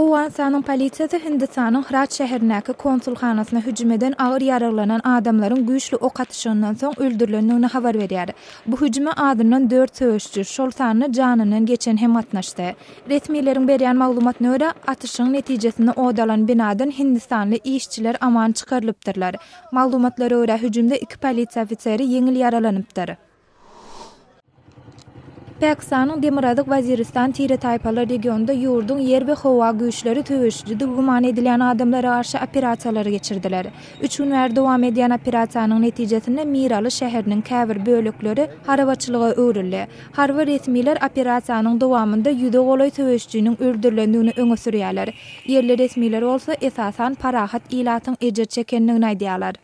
Owganystanyň polisiýasy Hindistanyň Hyrat şäherindäki konsulhanasyna hüjüm eden agyr ýaraglanan adamlaryň güýçli ok atyşygyndan soň öldürilendigini habar berýär. Bu hüjüme azyndan dört söweşiji, şol sanda janyndan geçen hem gatnaşdy. Resmileriň berýän maglumatyna görä, atyşygyň netijesinde ot alan binadan hindistanly işçiler aman çykarylypdyrlar. Maglumatlara görä, hüjümde iki polisiýa ofiseri ýeňil ýaralanypdyr. Pakistanyň Demirgazyk Waziristan tire-taýpalar regionynda ýurduň ýer we howa güýçleri söweşijidigi güman edilýän adamlara garşy operasiýalary geçirdiler. Üç gün bäri dowam edýän operasiýanyň netijesinde Miraly şäheriniň käbir bölekleri harabaçylyga öwrüldi. Harby resmiler operasiýanyň dowamynda ýüze golaý söweşijiniň öldürilendigini öňe sürýärler. Ýerli resmiler bolsa, esasan, parahat ilatyň ejir çekendigini aýdýarlar.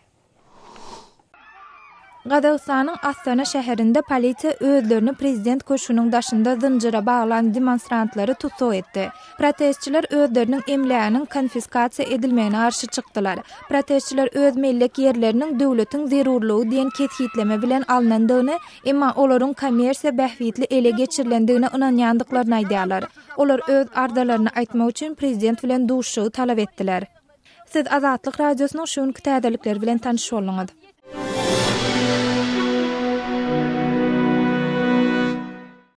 Gazagystanyň Astana şäherinde polisiýa özlerini prezident köşgüniň daşynda zynjyra baglan demonstrantlary tussag etdi. Protestçiler özleriniň emläginiň konfiskasiýa edilmegine garşy çykdylar. Protestçiler öz mellek ýerleriniň döwletiň zerurlygy diýen kesgitleme bilen alnandygyny, emma olaryň kommersiýa bähbitli ele geçirilendigine ynanýandyklaryny aýdýarlar. Olar öz arzalaryny aýtmak üçin prezident bilen duşuşygy talap etdiler. Siz Azatlyk Radiosynyň şu günki täzelikleri bilen tanyş bolduňyz.